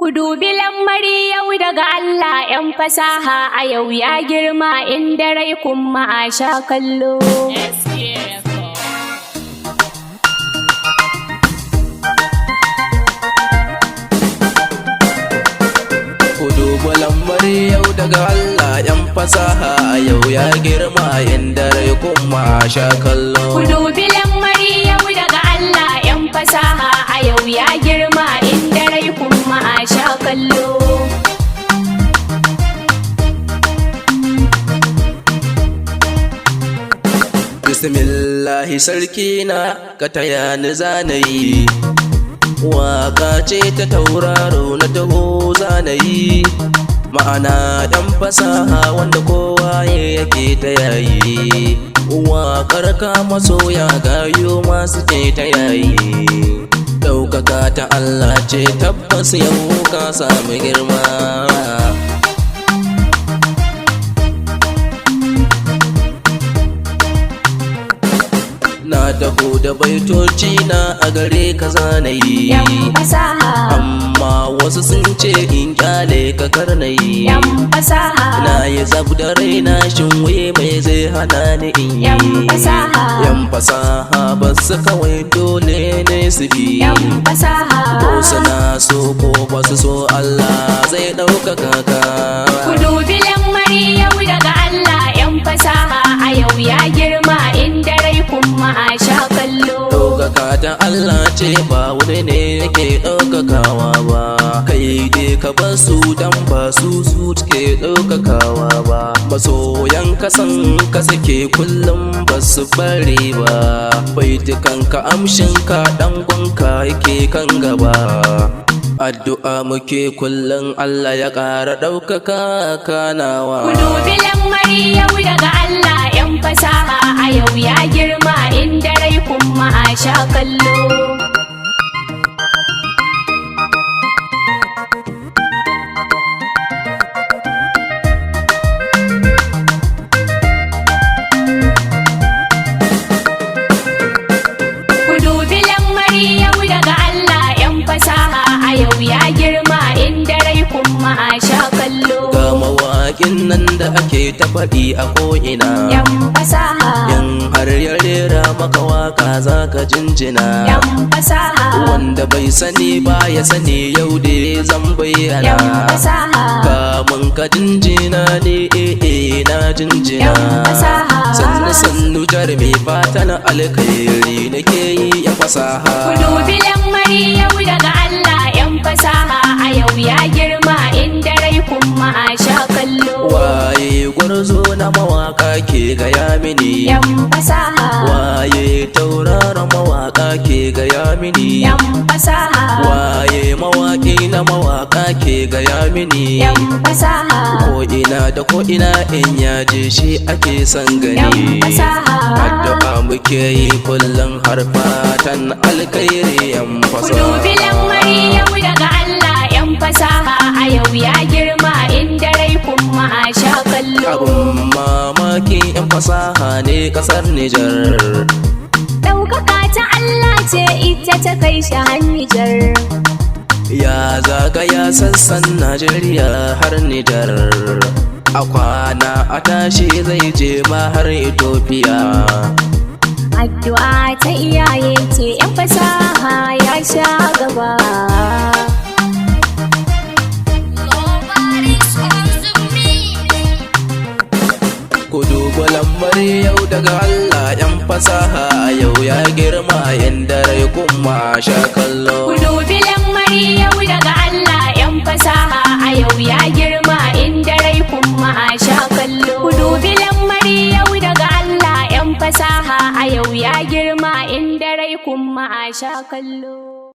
Ku dubi lamari yau daga Allah ‘yan fasaha a yau ya girma inda rai kuma a sha kallo. Ku dubi lamari yau daga Allah ‘yan fasaha a yau ya girma inda rai kuma a sha kallo. Ku dubi lamari yau daga Allah ‘yan fasaha a yau ya girma inda rai kuma a sha kallo. Bismillahi sarki na ka taya ni zanayi. Waka ce ta tauraro na taho zanayi. Ma'ana ɗan fasaha wanda kowa yake ta yayi. Waƙar ka masoya gayo masu ce ta yayi. Ɗaukaka ta Allah ce tabbas yau ka sami girma. Na taho da baitoci na a gare ka zanayi. ‘Yan fasaha, Amma wasu sun ce in kyale ka karnayi. ‘yan fasaha, Na yi zab da raina shin wai mai zai hana ni in yi. ‘yan fasaha, Yan fasaha ba su kawai dole ne su bi. ‘yan fasaha. Ko suna so ko ba su so Allah zai ɗaukaka ka. Ku dubi lamari yau daga Allah ‘yan fasaha a yau ya girma inda rai kuma a sha kallo. Ɗaukaka ta Allah ce ba wani ne yake ɗaukakawa ba. Kai dai ka bar su dan ba su su ke ɗaukakawa ba. Masoyan kasan ka suke kullum ba su bari ba. Baitukan ka amshin ka ɗan gwanka yake kan gaba. Addu'a muke kullum Allah ya ƙara ɗaukaka kanawa. Ku dubi lamari yau daga Allah ‘yan fasaha a yau ya girma inda rai kuma a sha kallo. Ku dubi lamari yau daga Allah ‘yan fasaha a yau ya girma inda rai kuma a sha kallo. Ga mawaƙin nan da ake ta faɗi a ko'ina. ‘Yan fasaha, In har ya rera maka waka za ka jinjina. ‘yan fasaha, Wanda bai sani ba ya sani yau da zan bayyana. ‘yan fasaha. Kamun ka jinjina ne eh eh na jinjina. Yan fasaha. Sannu sannu jarumi fatan alkhairi nake yi ya fasaha. Ku dubi lamari yau daga Allah ‘yan fasaha a yau ya girma inda rai kuma a sha kallo. Waye gwarzo na mawaka ke gaya mini. ‘Yan fasaha, Waye tauraron mawaka ke gaya mini. ‘yan fasaha, Waye mawaƙi na mawaka ke gaya mini. ‘yan fasaha, Ko ina da ko ina in yaje shi ake son ‘yan gani. fasaha. Addu'a muke yi kullum har fatan alkhairi yan Ku dubi fasaha. lamari yau daga Allah ‘yan fasaha a yau ya girma inda rai kuma a sha kallo. Abun mamaki yan fasaha ne kasar Nijar. Ɗaukaka ta Allah ce ita ta kai shi har Nijar. Ya zagaya sassan Najeriya har Nijar. A kwana a tashi zai je ma har Ethiopia. Addu'a ta iyaye ce ‘yan fasaha ya sha gaba. Nobody's to me. Ku duba lamari yau daga Allah ‘yan fasaha yau ya girma inda rai kuma sha kallo. Ku dubi lamari yau daga Allah ‘yan fasaha a yau ya girma inda rai kuma a sha kallo. Ku dubi lamari yau daga Allah ‘yan fasaha a yau ya girma inda rai kuma a sha kallo.